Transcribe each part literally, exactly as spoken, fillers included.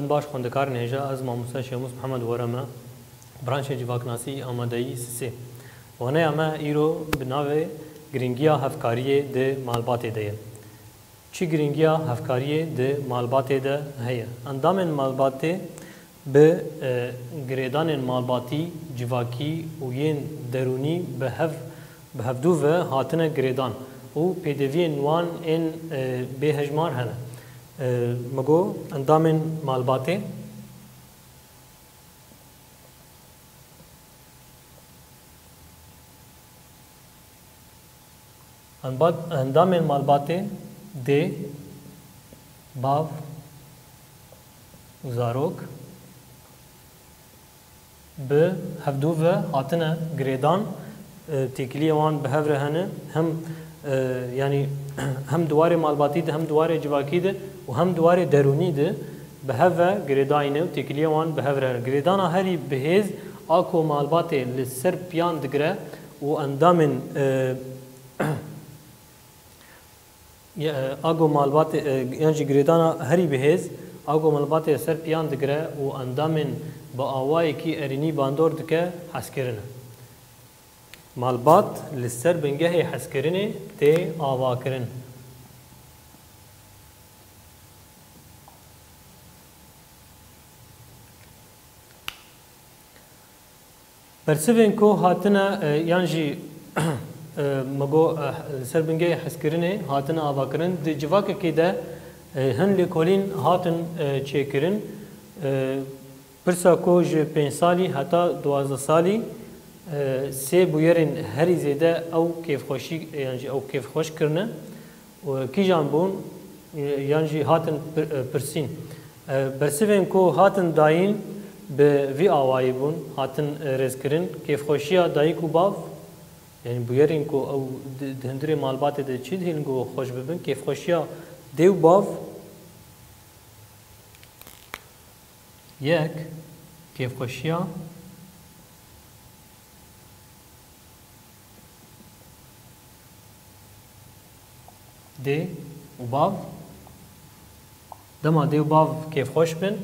Baş xwendekarên hêja, ez mamoste Şêmûs Mihemed Were me, branşê civaknasî amadeyî sisê. Waneya me îro bi navê Giringiya Hevkariyê di Malbatê de ye. Çi giringiya hevkariyê di malbatê de heye? Endamên malbatê bi, e, girêdanên malbatî, civakî û yên derûnî bi hev, bi hevdû ve hatine girêdan û pêdiviyên wan ên, e, bêhejmar hene. E, me got, endamên malbatê, Enbat-, endamên malbatê, dê, bav û zarok bi hevdû ve hatine girêdan, e, têkiliyê wan bi hev re hene, hem, e, yanî hem di warê malbatî de, hem di warê civakî de û hem di warê derûnî de bi hev ve girêdayî ne û têkiliyê wan bi hev re hene. Girêdana herî bihêz a ku malbatê li ser piyan digire û endamên, e, ye, e, a ku malbatê, e, yan jî girêdana herî bihêz a ku malbatê ser piyan digire û endamên bi awayekî erênî bandor dike, hezkirin e. Malbat li ser bingehê hezkirinê tê avakirin. Bersivên ku hatine, e, yan jî, e, me got, e, li ser bingehê hezkirinê hatine avakirin. Di civakekê de, e, hin lêkolîn hatin, e, çêkirin. E, pirsa ku ji pênc salî heta duwazdeh salî, e, sê bûyerên herî zêde ew kêfxweşî, yan jî ew kêfxweş kirine. Û kîjan bûn, e, yan jî hatin pir-, e, pirsîn. E, bersivên ku hatin dayîn bi vî awayî bûn, hatin, e, rêzkirin, kêfxweşiya dayik û bav, yanî bûyerên ku ew di, di hundirê malbatê de çi dihêlin ku xweş bibin, kêfxweşiya dê û bav, yek, kêfxweşiya dê û bav. Dema dê û bav kêfxweş bin,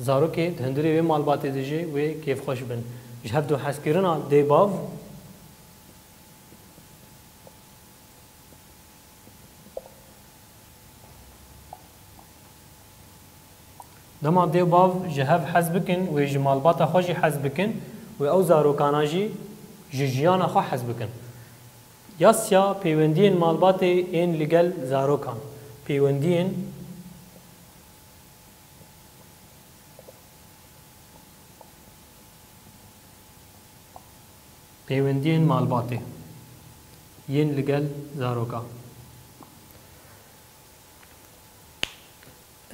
zarokê di hundirê wê malbatê de jî wê kêfxweş bin. Ji hev du hezkirina dê bav, Dema dê û bav ji hev hez bikin, wê ji malbata xwe jî hez bikin, wê ew zarokana jî ji jiyana xwe hez bikin. Yasya pêwendiyên malbatê ên li gel zarokan. Pêwendiyên Pêwendiyên malbatê yên li gel zaroka.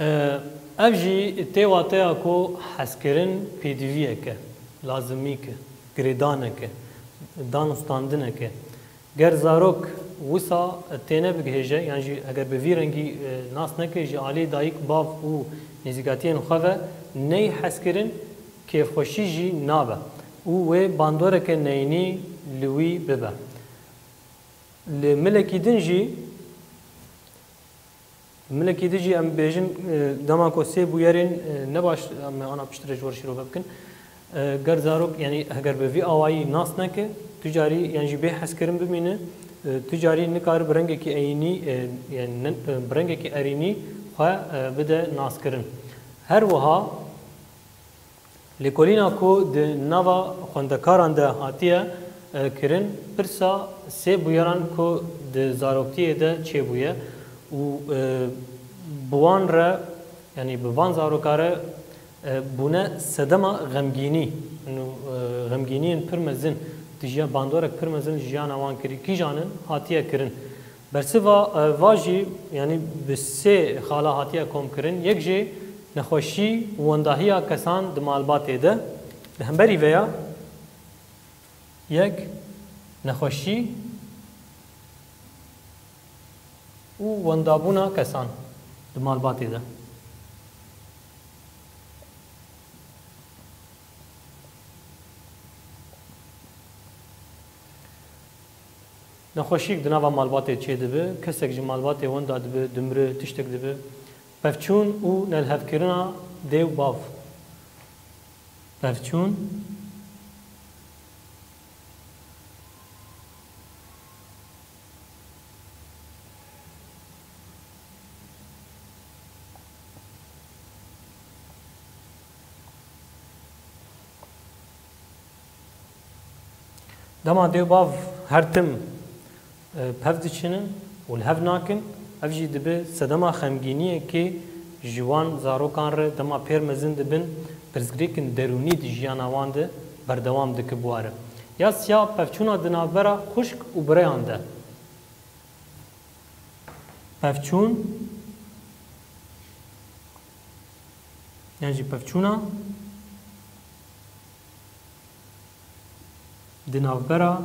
E, ev jî tê wateya ku hezkirin pêdiviyek e, lazimîk e, girêdanek e, danûstandinek e. Ger zarok wisa têne bigihêje, yan jî eger bi vî rengî, e, nas neke, ji alî dayik, bav û nêzîkatiyên xwe ve neyê hezkirin, kêfxweşî jî nabe û wê bandoreke neyînî li wî bibe. Li milekî din jî, Milekî din jî em bêjin, e, dema ku sê bûyerên, e, ne baş, em ana piştre ji wir şîrove bikin. E, ger zarok, yanî heger bi vî awayî nas neke, tu carî, yan jî bê hezkirin bimîne, e, tu carî nikare bi rengekî eyînî, e, yanî ne, e, bi rengekî erînî xwe, e, bide naskirin. Her wiha, Lêkolîna ku di nava xwendekaran de hatiye, e, kirin, pirsa sê bûyeran ku di zaroktiyê de çêbûye û, e, bi wan re, yanî bi van zaroka re, e, bûne sedema xemgînî, nû, e, xemgîniyên pir mezin di jiya-, bandorek pir mezin ji jiyana wan kirî. Kîjan in hatiye kirin? Bersiva, e, va jî, yanî bi sê xala hatiye komkirin. Yek jê nexweşî û wendahiya kesan di malbatê de. Li hemberî vê ya, yek nexweşî û wendabûna kesan di malbatê de. Nexweşiyek di nava malbatê çêdibe, kesek ji malbatê wenda dibe, dimire, tiştek dibe. Pevçûn û nelhevkirina dê û bav. Pevçûn. Dema dê û bav her tim, e, pev diçinin û li hev nakin, ev jî dibe sedema xemgîniyekê ji wan zarokan re dema pêr mezin dibin, pirsgirêkin derûnî di jiyana wan de berdewam dike bi wan re. Ya siya pevçûna di navbera xwişk û bireyan de. Pevçûn, yan jî pevçûna di navbera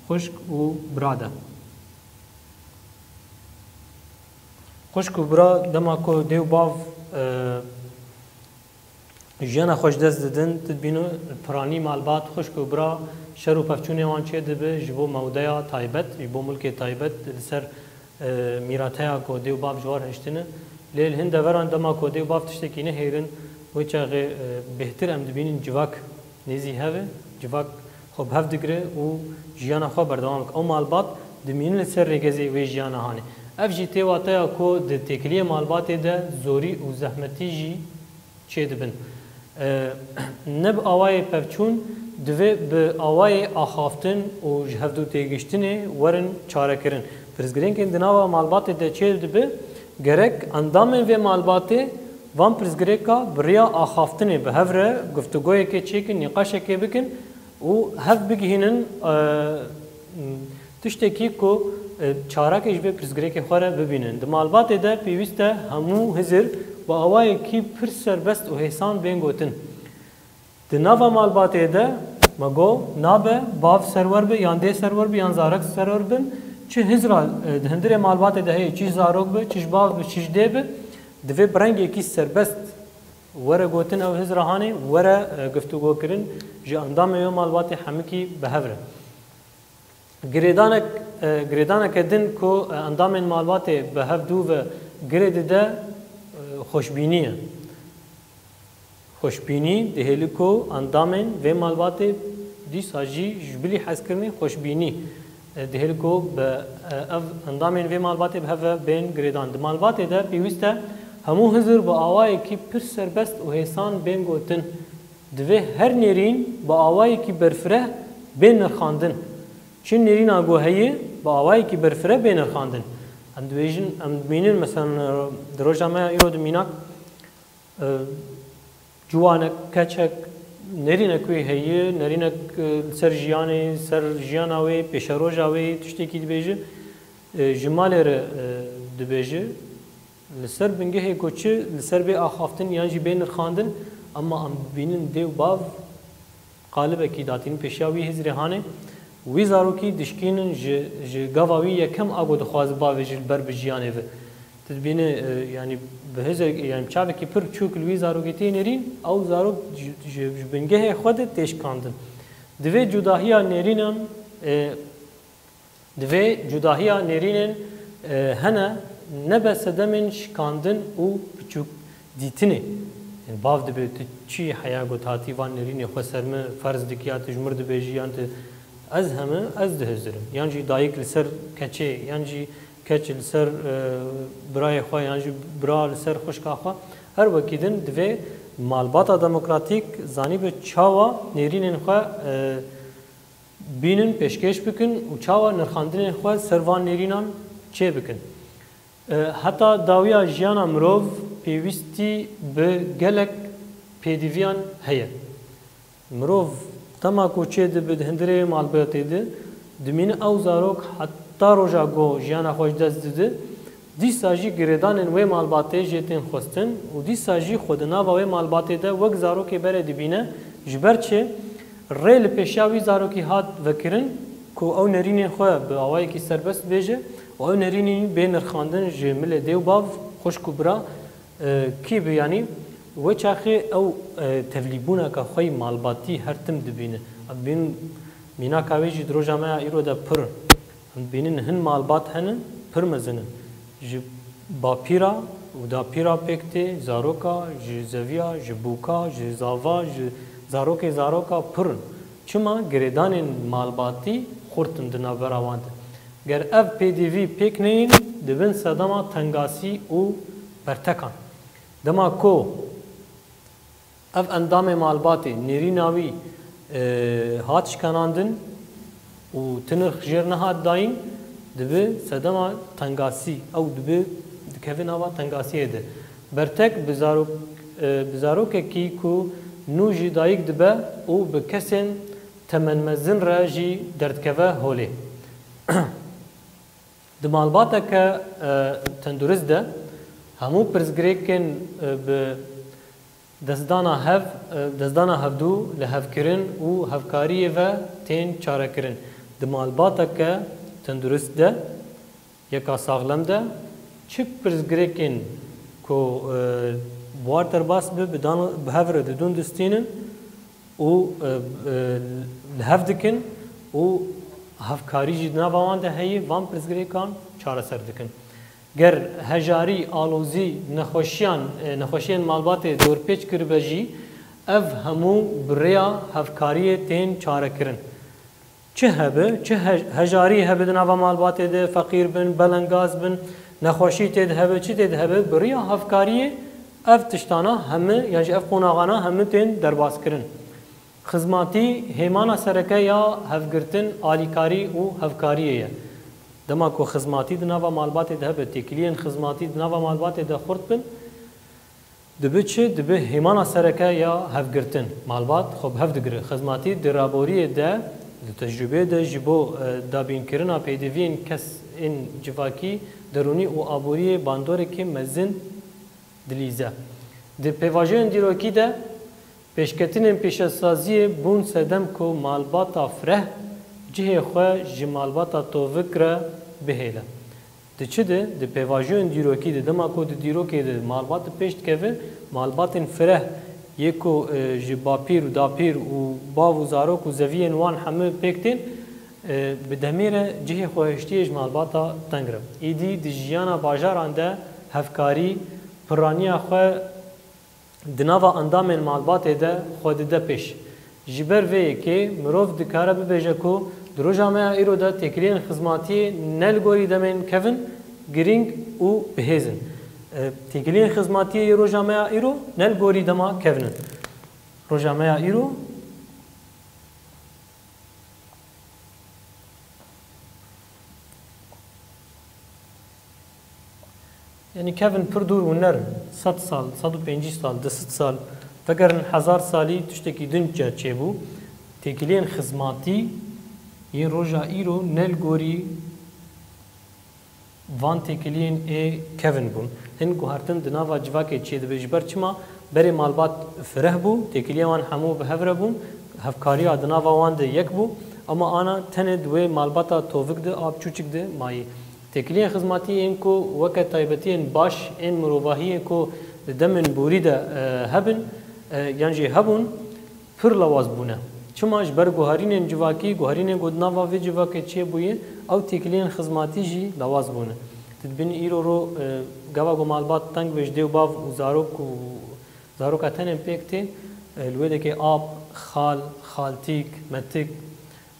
xwişk û bira de. Xwişk û bira dema ku dê û bav, e, jiyana xwe ji dest didin, tu dibînî piranî malbat, xwişk û bira şer û pevçûnê wan çêdibe ji bo mewdeya taybet, ji bo milkê taybet li ser, e, mîrateya ku dê û bav ji wan hiştine. Lê li hin deveran dema ku dê û bav tiştekî nehêrin, wê çaxê, e, bêhtir em dibînin civak nêzî hev e, civak xwe bi hev digire û jiyana xwe berdewam dike. Ew malbat dimînin li ser rêgezê wê jiyana hanê. Ev jî tê wateya ku di têkiliyê malbatê de zorî û zehmetî jî çêdibin. E, ne bi awayê pevçûn, divê bi awayê axaftin û ji hevdû têgiştinê werin çarekirin. Pirsgirêkên di nava malbatê de çêdibe, gerek endamên vê malbatê van pirsgirêka bi riya axaftinê bi hev re guftûgoyekê çêkin, nîqaşekê bikin û hev bigihînin, e, tiştekî ku, e, çarekê ji vê pirsgirêkê xwe re bibînin. Di malbatê de pêwîst e hemû hizir bi awayekî pir serbest û hêsan bên gotin. Di nava malbatê de me got, nabe bav serwer be, yan dê serwer be, yan zarok serwer bin. Çi hizra, e, di hundirê malbatê de heye, çi ji zarok be, çi ji bav be, çi ji dê be, divê bi rengekî serbest were gotin ew hizra hanê, were, e, guftûgo kirin, ji endamê wê malbatê hemikî bi hev re. Girêdanek, e, girêdaneke din ku, e, endamên malbatê bi hev dû ve girê dide, e, xweşbînî ye. Xweşbînî dihêli ku endamên vê malbatê dîsa jî ji bilî hezkirinê xweşbînî, e, dihêli ku bi, e, ev endamên vê malbatê bi hev ve bên girêdan. Di malbatê de pêwîst e hemû hizir bi awayekî pir serbest û hêsan bên gotin. Divê her nêrîn bi awayekî berfireh bê nirxandin. Çi nêrîna ku heye, bi awayekî berfireh bê nirxandin. Em dibêjin, em dibînin, meselen, di roja me ya îro de mînak, e, ciwanek, keçek, nêrînek wê heye, nêrînek, e, li ser jiyanê, ser jiyana wê, pêşeroja wê, tiştekî dibêje, e, ji malê re, e, dibêje. Li ser bingehê ku çi li ser bê axaftin yan jî bê nirxandin, ema em dibînin dê û bav qalibekî datînin pêşiya wî hizrê hanê. Wî zarokî dişkînin ji, ji gava wî yekem a ku dixwaze bavê jî li ber bi jiyanê ve. Tu dibînî, e, yanî bi hizrek, yanî çavekî pir çûk li wî zarokî tê nêrîn, ew zarok ji, ji, ji bingehê xwe de tê şikandin. Divê cudahiya nêrînan, e, Divê cudahiya nêrînên, e, hene nebe sedemên şikandin û piçûk dîtinê. Yani bav dibê tu çi heya got hatî van nêrînê xwe ser min ferz dikî ya tu ji mir dibêjî yan tu ez heme ez dihizirim. Yan jî dayik li ser keçê, yan jî keç li ser, e, birayê xwe, yan jî bira li ser xwişka xwe. Her wekî din divê malbata demokratîk zanîbe çawa nêrînên xwe, e, bînin, pêşkêş bikin û çawa nirxandinên xwe ser van nêrînan çê bikin. E, heta dawiya jiyana mirov pêwîstî bi gelek pêdiviyan heye. Mirov dema ku çê dibe di hundirê malbatê de, dimîne ew zarok heta roja ku jiyana xwe ji dest dide, Dîsa jî girêdanên wê malbatê jê tên xwestin û dîsa jî xwe di nava wê malbatê de wek zarokê berê dibîne, ji ber çi rê li pêşiya wî zarokî hat vekirin ku ew nerînên xwe bi awayekî serbest bêje û ew nerînî bê nirxandin ji milê dê û bav, xwişk û bira, e, kî bi, yanî wê çaxê ew, e, tevlîbûneke xwe yî malbatî her tim dibîne. Em dibînin mînaka wê jî di roja me ya îro de pir in. Bînin hin malbat hene, pir mezin in. Ji bapîra û dapîra pêk tê, zaroka, ji zeviya, ji bûka, ji zava, ji zarokê zaroka pir in. Çima? Girêdanên malbatî xurt in di navbera wan de. Ger ev pêdivî pêk neyên, dibin sedema tengasî û bertekan. Dema ku ev endamê malbatê nêrîna wî, e, hat şikenandin û ti nirx jêr nehat dayîn, dibi sedema tengasî, ew dibi, dikeve nava tengasiyê de. Bertek bi zarok, e, bi zarokekî ku nû jî dayik dibe û bi kesên temenmezin re jî derdikeve holê. Di malbateke, e, tendurist de hemû pirsgirêkên, e, bi destdana hev, e, destdana hevdû lihevkirin û hevkariyê ve tên çarekirin. Di malbateke tendurist de, yeka saxlem de, çi pirsgirêkên ku, e, bi war derbas bi, bi dan, bi hev re didûn distînin û, e, e, li hev dikin û hevkarî jî di nava wan de heye, van pirsgirêkan çareser dikin. Ger hejarî, alozî, nexweşiyan, e, nexweşiyên malbatê dorpêç kiribe jî, ev hemû bi rêya hevkariyê tên çarekirin. Çi hebe, çi he-, hejarî hebe di nava malbatê de, feqîr bin, belengaz bin, nexweşî tê de hebe, çi tê de hebe, bi riya hevkariyê ev tiştana hemi, yan jî ev qonaxana hemi tên derbaskirin. Xizmatî hêmana sereke ya hevgirtin, alîkarî û hevkariyê ye. Dema ku xizmatî di nava malbatê de hebe, têkiliyên xizmatî di nava malbatê de xurt bin, dibi çi? Dibi hêmana sereke ya hevgirtin. Malbat xwe bi hev digire. Xizmatî di raboriyê de, di tecrûbeyê de ji bo, e, dabînkirina pêdiviyên kesên civakî, derûnî û aboriyê bandorekî mezin dilîze. Di pêvajoyên dîrokî de pêşketinên pêşesaziyê bûn sedem ku malbata fireh cihê xwe ji malbata tovik re bihêle. Di çi de? Di pêvajoyên dîrokî de, dema ku di dîrokê de malbat bi pêş dikeve, malbatên fireh yê ku, e, ji bapîr û dapîr û bav û zarok û zeviyên wan hemû pêk tên, e, bi demê re cihê xwehiştiyê ji malbata teng re. Îdî di jiyana bajaran de hevkarî, piraniya xwe di nava endamên malbatê de xwe dide pêş. Ji ber vê yekê mirov dikare bibêje ku di roja me ya îro de têkiliyên xizmatiyê ne li gorî demên kevin, girîng û bihêz in. E, têkiliyên xizmatiyê yê roja me ya îro ne li gorî dema kevin in. Roja me ya îro Yanî kevin pir dûr û nerm, sed sal, sed û pêncî sal, du sed sal, vegerin hezar salî tiştekî din çêbû. Têkiliyên xizmatî yên roja îro ne li gorî van têkiliyên ê kevin bûn. Hin guhertin di nava civakê çêdibe. Ji ber çima? Berê malbat fireh bû, têkiliyên wan hemû bi hev re bûn, hevkariya di nava wan de yek bû, ama ana tenê di wê malbata tovik de, a biçûçik de mayî. Têkiliyên xizmatî yên ku weke taybetiyên baş ên mirovahiyê ku di demên borî de, e, hebin, e, yan jî hebûn, pir lawaz bûne. Çima? Ji ber guherînên civakî, guherînên ku di nava vê civakê çêbûye, ew têkiliyên xizmatî jî lawaz bûne. Tu dibînî îro ro, e, gava ku malbat teng be ji dê û bav û zarok û zaroka tenê pêk tê, e, li wê dekê ap, xal, xaltîk, metik,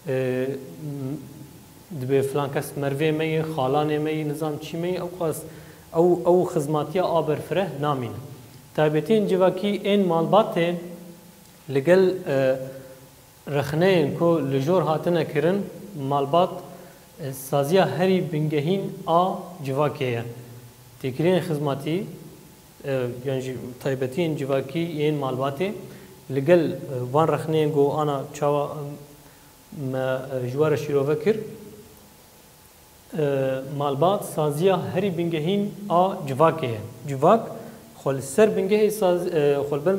e, m-, dibê filan kes merivê me yê, xalanê me yê, nizam çî me yê, ew qas, ew, ew xizmatiya a berfireh namîne. Taybetiyên civakî ên malbatê li gel, e, rexneyên ku li jor hatine kirin, malbat, e, saziya herî bingehîn a civakê ye. Têkiliyên xizmatî, e, yan jî taybetiyên civakî yên malbatê li gel, e, van rexneyên ku ana çawa, e, me, e, ji we re şîrove kir, e, malbat saziya herî bingehîn a civakê ye. Civak xwe li ser bingehê saz-, e, xwe li ber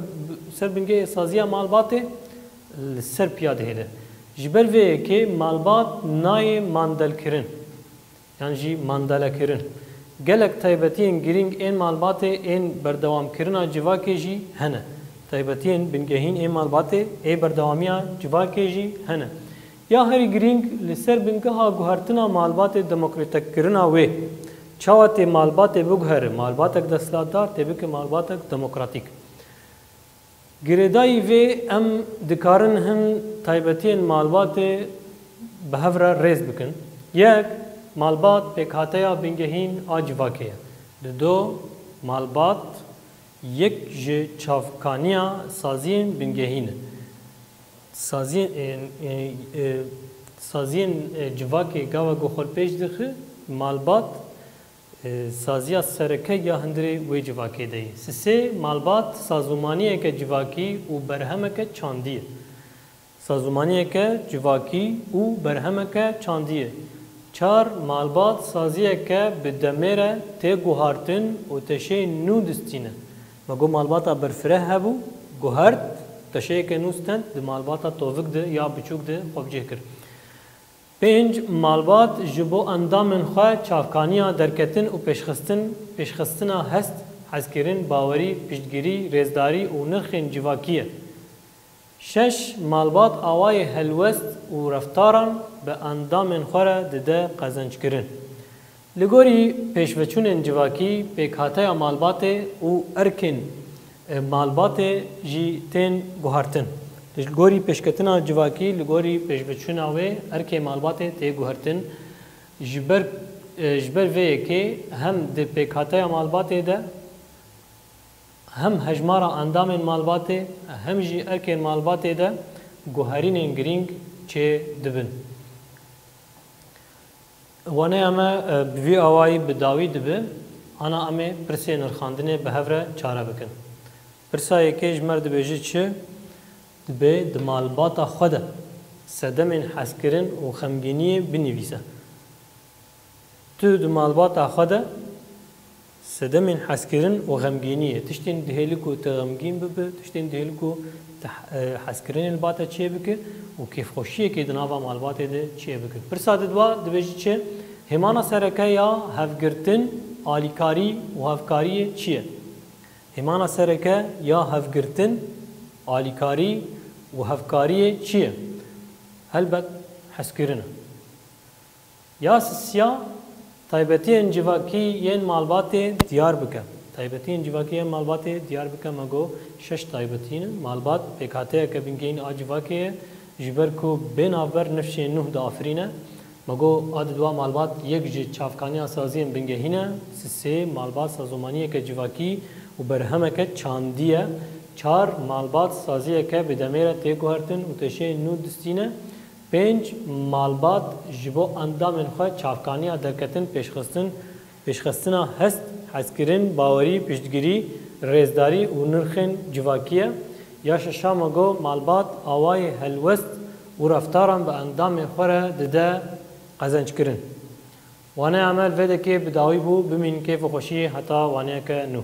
ser bingehê saziya malbatê li ser piya dihêle. Ji ber vê yekê malbat nayê mandelkirin. Yan jî mandalekirin. Gelek taybetiyên girîng ên malbatê ên berdewamkirina civakê jî hene. Taybetiyên bingehîn ên malbatê ê berdewamiya civakê jî hene. Ya herî girîng, li ser bingeha guhertina malbatê, demokratîkkirina wê. Çawa tê malbatê biguhere, malbatek desthilatdar tê bike malbatek demokratîk. Girêdayî vê em dikarin hin taybetiyên malbatê bi hev re rêz bikin. Yek, malbat pêkhateya bingehîn a civakê ye. Dido, malbat yek ji çavkaniya saziyên bingehîn e. Saziyên, e, e, e, saziyên, e, civakê gava ku xwe li pêş dixe, malbat, e, saziya sereke ya hundirê wê civakê de ye. Sisê, malbat sazûmaniyeke civakî û berhemeke çandî ye. Sazûmaniyeke civakî û berhemeke çandî ye. Çar, malbat saziyeke bi demê re tê guhartin û teşeyên nû distîne. Me got malbata berfireh hebû, guhert, teşeyeke nû stend, di malbata tovik de ya biçûk de xwe bi cih kir. Pênc, malbat ji bo endamên xwe çavkaniya derketin û pêşxistin, pêşxistina hest, hezkirin, bawerî, piştgirî, rêzdarî û nirxên civakî ye. Şeş, malbat awayê helwest û reftaran bi endamên xwe re dide qezenckirin. Li gorî pêşveçûnên civakî, pêkhateya malbatê û erkên, e, malbatê jî tên guhartin. Li gorî pêşketina civakî, li gorî pêşveçûna wê, erkê malbatê tê guhertin. Ji ber, e, ji ber vê yekê hem di pêkhateya malbatê de, hem hejmara endamên malbatê, hem jî erkên malbatê de guherînên girîng çê dibin. Waneya me, e, bi vî awayî bi dawî dibe, ana em ê pirsê nirxandinê bi hev re çare bikin. Pirsa yekê ji me re dibêje çi? Dibê di malbata xwe de sedemên hezkirin û xemgîniyê binivîse. Tu di malbata xwe de sedemên hezkirin û xemgîniyê, tiştên dihêli ku tu xemgîn bibe, tiştên dihêli ku tu, e, hezkirinê li ba te çêbike û kêfxweşiyekê di nava malbatê de çêbike. Pirsa diduwa dibêje çi? Hêmana sereke ya hevgirtin, alîkarî û hevkariyê çi ye? Hêmana sereke ya hevgirtin, alîkarî û hevkariyê çi ye? Helbet hezkirin e. Ya sisiya, taybetiyên civakî yên malbatê diyar bike. Taybetiyên civakî yên malbatê diyar bike, me got şeş taybetî ne. Malbat pêkhateyeke bingehîn a civakê ye, ji ber ku bê navber nifşên nûh diafirîne. Me got a diduwa malbat yek ji çavkaniya saziyên bingehîn e. Sisê, malbat sazûmaniyeke civakî û berhemeke çandî ye. Çar, malbat saziyeke bi demê re tê guhertin û teşeyên nû distîne. Pênc, malbat ji bo endamên xwe çavkaniya derketin, pêşxistin, pêşxistina hest, hezkirin, bawerî, piştgirî, rêzdarî û nirxên civakî ye. Ya şeşa me got, malbat awayê helwest û reftaran bi endamên xwe re dide qezenckirin. Waneya me li vê dekê bi dawî bû, bimînin kêf û xweşiyê heta waneyeke nû.